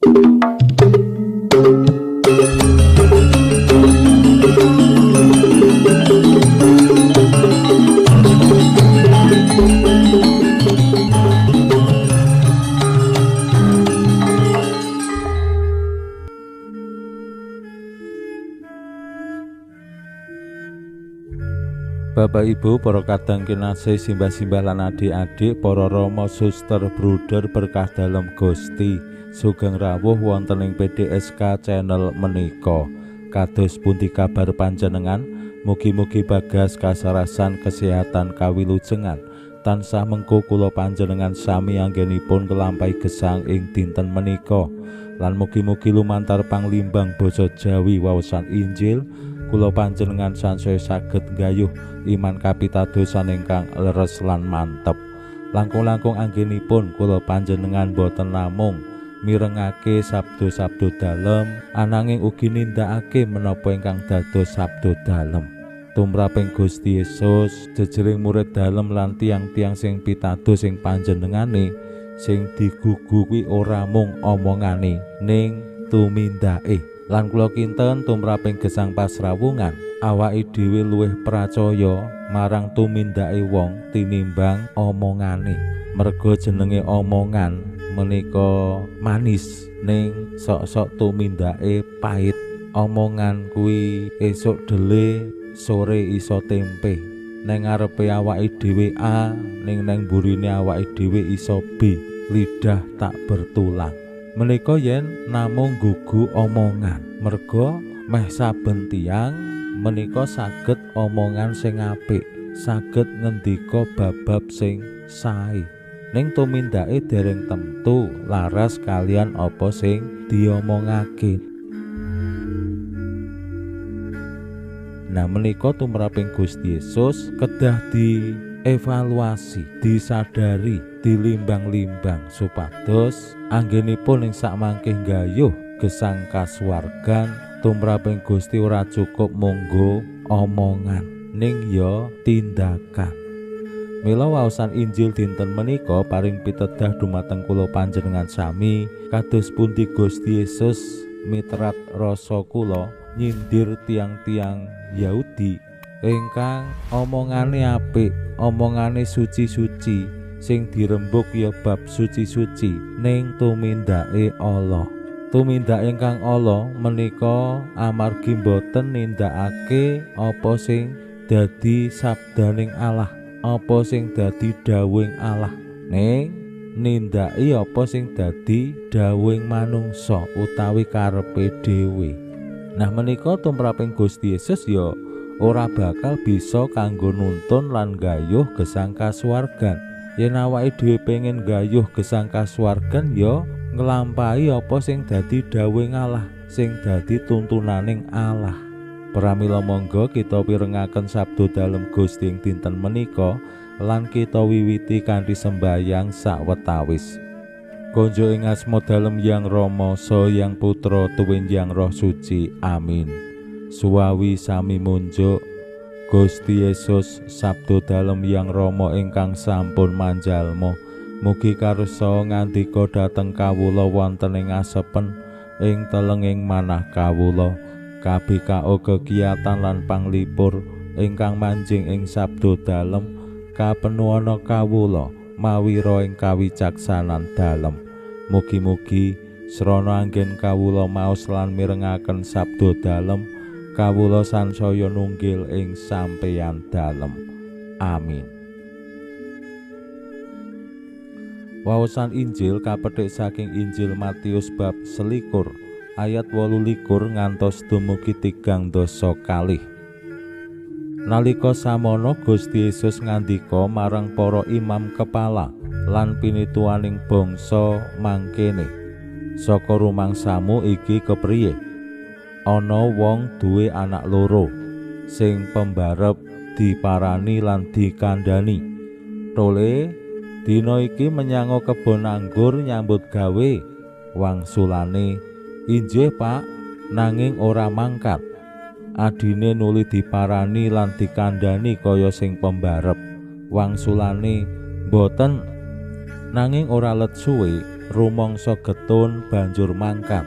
Bapak Ibu, para kadang kinasih, simbah-simbah lan adik-adik, para rama, suster, bruder berkah dalem Gusti, sugeng rawuh wonten ing PDSK channel menika. Kados pundi kabar panjenengan? Mugi-mugi bagas kasarasan kesehatan kawilujengan. Tansah mengko kula panjenengan sami anggenipun kelampahi gesang ing dinten menika. Lan mugi-mugi lumantar panglimbang basa Jawi waosan Injil kula panjenengan sansaya saged nggayuh iman kapitadosan ingkang leres lan mantep. Langkung-langkung anggenipun kula panjenengan boten namung mirengake sabdo-sabdo dalem, ananging ugi nindakake menapa ingkang dados sabdo dalem. Tumraping Gusti Yesus, jejering murid dalem lan tiang-tiang sing pitados sing panjenengane sing digugu kuwi ora mung omongane ning tumindake. Lan kula kinten tumraping gesang pasrawungan, awake dhewe luwih pracaya marang tumindake wong tinimbang omongane. Merga jenenge omongan menika manis ning sok-sok tumindake pahit. Omongan kuwi esuk dele, sore iso tempe. Neng ngarepe awake dhewe A, ning neng burine awake dhewe iso B. Lidah tak bertulang. Menika yen namung gugu omongan, merga meh saben tiyang menika saged omongan sing apik, saged ngendika babab sing sae. Ning tumindake dereng temtu laras kalian apa sing diomongake. Nah, menika tumraping Gusti Yesus kedah dievaluasi, disadari, dilimbang-limbang supados anggenipun ing sakmangke nggayuh gesang kasuwargan tumraping Gusti ora cukup monggo omongan ning ya tindakan. Mila waosan Injil dinten menika paring pitedah dumateng kula panjenengan sami kados pundi Gusti Yesus mitrat rasa kula nyindir tiang-tiang Yahudi ingkang omongane apik, omongane suci-suci, sing dirembuk ya bab suci-suci ning tumindake Allah. Tumindak ingkang Allah menika amargi boten nindakake apa sing dadi sabdaning Allah, apa sing dadi dawuhing Allah, ning nindaki apa sing dadi dawuhing manungsa utawi karepe dhewe. Nah, menika tumraping Gusti Yesus ya ora bakal bisa kanggo nuntun lan gayuh gesang kasuwargan. Yen awake dhewe pengen gayuh gesang kasuwargan ya nglampahi apa sing dadi dawuhing Allah, sing dadi tuntunaning Allah. Pramila monggo kita pirengaken sabda dalem Gusti ing dinten menika lan kita wiwiti kanthi sembayang sawetawis. Konjo ing asma dalem Yang Rama, Saha Yang Putra, tuwin Yang Roh Suci. Amin. Suwawi sami munjuk Gusti Yesus sabda dalem Yang Rama ingkang sampun manjalma. Mugi karsa ngandika dhateng kawula wonten ing asepen ing telenging manah kawula. KBKO kegiatan lan panglipur ingkang manjing ing sabda dalem kapenuana kawula mawira ing kawicaksanan dalem. Mugi-mugi srana anggen kawula maos lan mirengaken sabda dalem, kawula sansaya nunggil ing sampeyan dalem. Amin. Waosan Injil kapethik saking Injil Matius bab 21 ayat 28 ngantos dumugi 32. Nalika samono Gusti Yesus ngandika marang para imam kepala lan pinituaning bangsa mangkene, saka rumangsamu iki kepriye? Ana wong duwe anak loro, sing pembarep diparani lan dikandhani. Tole dina iki menyang kebon anggur nyambut gawe. Wangsulane, injih Pak, nanging ora mangkat. Adine nuli diparani lan dikandhani kaya sing pembarep. Wangsulane, mboten, nanging ora let suwe rumangsa getun banjur mangkat.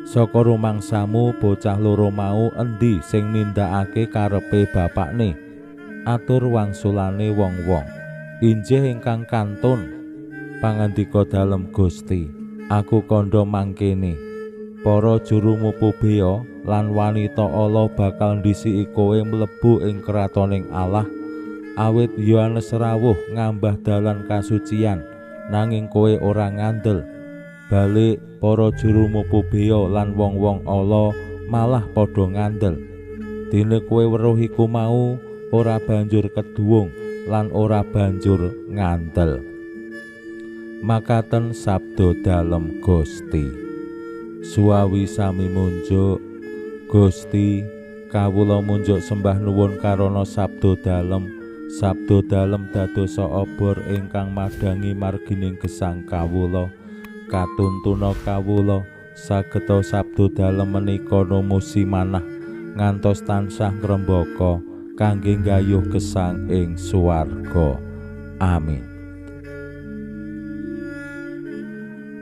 Saka rumangsamu bocah loro mau endi sing nindakake karepe bapakne? Atur wangsulane wong-wong. Injih ingkang kantun. Pangandika dalem Gusti, aku kandha mangkene. Para juru mupu bea lan wanita ala bakal ndhisiki kowe mlebu ing kratoning Allah. Awit Yohanes rawuh ngambah dalan kasucian, nanging kowe ora ngandel. Balik para juru mupu bea lan wong-wong ala malah padha ngandel. Dene kowe weruh iku mau ora banjur keduwung lan ora banjur ngandel. Makaten sabda dalem Gusti. Suwawi sami munjuk Gusti, kawula munjuk sembah nuwun karana sabda dalem. Sabda dalem dadosa obor ingkang madhangi margining gesang kawula. Katuntuna kawula sageta sabda dalem menika numusi manah ngantos tansah ngrembaka kangge nggayuh gesang ing swarga. Amin.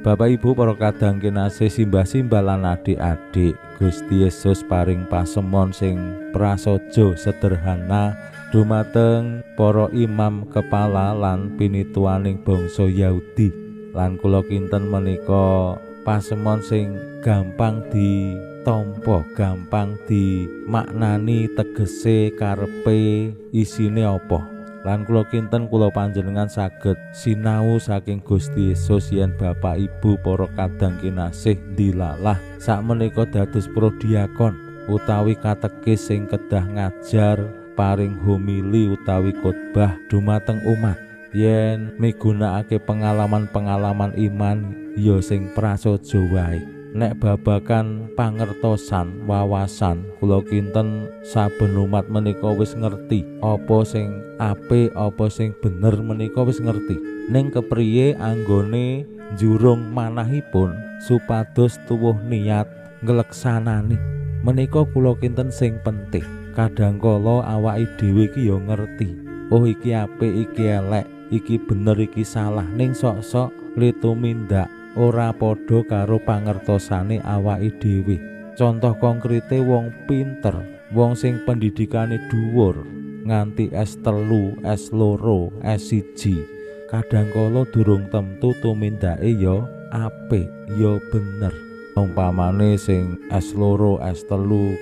Bapak Ibu para kadang kinasih, simbah-simbah lan adik-adik, Gusti Yesus paring pasemon sing prasaja sederhana dumateng para imam kepala lan pinituaning bangsa Yahudi. Lan kula kinten menika pasemon sing gampang ditampa, gampang dimaknani tegese, karepe, isine apa. Lan kula kinten kula panjenengan saged sinau saking Gusti Yesus yen Bapak Ibu para kadang kinasih dilalah sakmenika dados prodiakon utawi katekis sing kedah ngajar, paring homili utawi khotbah dumateng umat. Yen migunakake pengalaman-pengalaman iman ya sing prasaja wae. Nek babagan pangertosan, wawasan, kula kinten saben umat menika wis ngerti apa sing apik, apa sing bener menika wis ngerti. Ning kepriye anggone njurung manahipun supados tuwuh niat ngleksanani. Menika kula kinten sing penting. Kadang kala awake dhewe iki ya ngerti, oh iki apik, iki elek, iki bener, iki salah, ning sok-sok le tumindak ora padha karo pangertosane awake dhewe. Contoh konkrete wong pinter, wong sing pendidikane dhuwur nganti S3, S2, S1, kadang kala durung tentu tumindake ya apik, ya bener. Umpamane sing S2, S3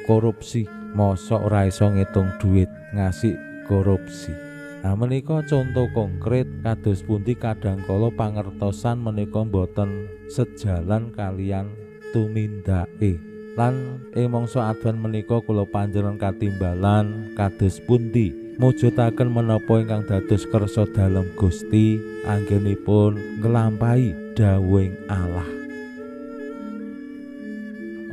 korupsi, mosok ora iso ngitung duit ngasih korupsi. Nah menika contoh konkret kados pundi kadang kala pangertosan menika boten sejalan kalian tumindake. Lan ing mangsa Advent menika kula panjenengan katimbalan kados pundi mujudaken menapa ingkang dados kersa dalem Gusti anggenipun nglampahi dawuhing Allah.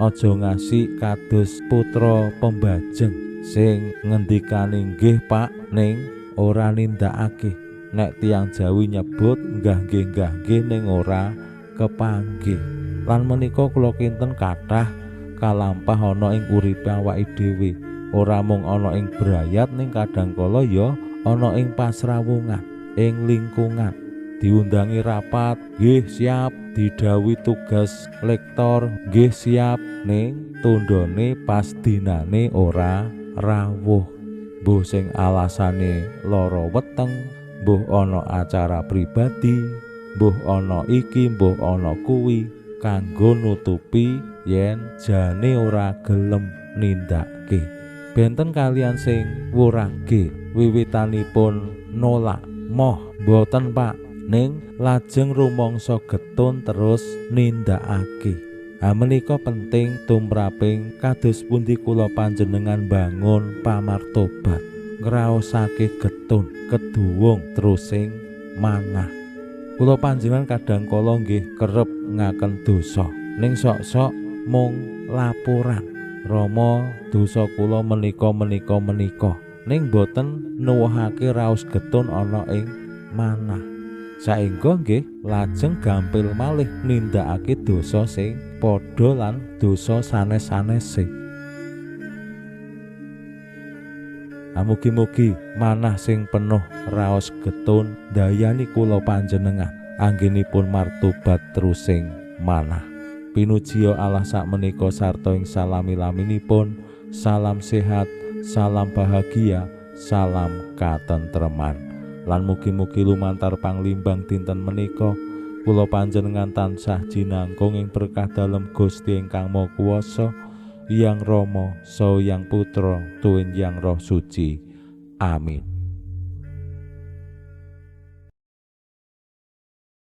Aja ngasih kados putra pembajeng sing ngendikane nggih Pak ning ora nindakake. Nek tiyang Jawi nyebut nggah nggih nggah nggih ning ora kepanggih. Lan menika kula kinten kathah kalampah ana ing uripe awake dhewe. Ora mung ana ing brayat ning kadang kala ya ana ing pasrawungan, ing lingkungan. Diundangi rapat, nggih siap, didhawuhi tugas lektor, nggih siap, ning tundhone pas dinane ora rawuh. Mbuh sing alasane lara weteng, mbuh ana acara pribadi, mbuh ana iki, mbuh ana kuwi, kanggo nutupi yen jane ora gelem nindakake. Benten kalian sing wurage wiwitanipun nolak, moh mboten Pak, ning lajeng rumangsa getun terus nindakake. Ha menika penting tumraping kados pundi kula panjenengan bangun pamartobat, ngraosake getun, keduwung terusing manah. Kula panjenengan kadang kala nggih kerep ngaken dosa, ning sok-sok mung laporan, Rama dosa kula menika menika menika, ning boten nuwuhake raos getun ana ing manah. Saengga nggih lajeng gampil malih nindakake dosa sing padha lan dosa sanes-sanese. Mugi-mugi manah sing penuh raos getun ndayani kula panjenengan anggenipun martobat terusing manah. Pinujiya Allah sakmenika sarta ing salami-laminipun. Salam sehat, salam bahagia, salam katentreman. Lan mugi-mugi lumantar panglimbang dinten menika kula panjenengan tansah jinangkung ing berkah dalem Gusti ingkang Maha Kuwasa, Hyang Rama, Saha Hyang Putra, tuwin Hyang Roh Suci. Amin.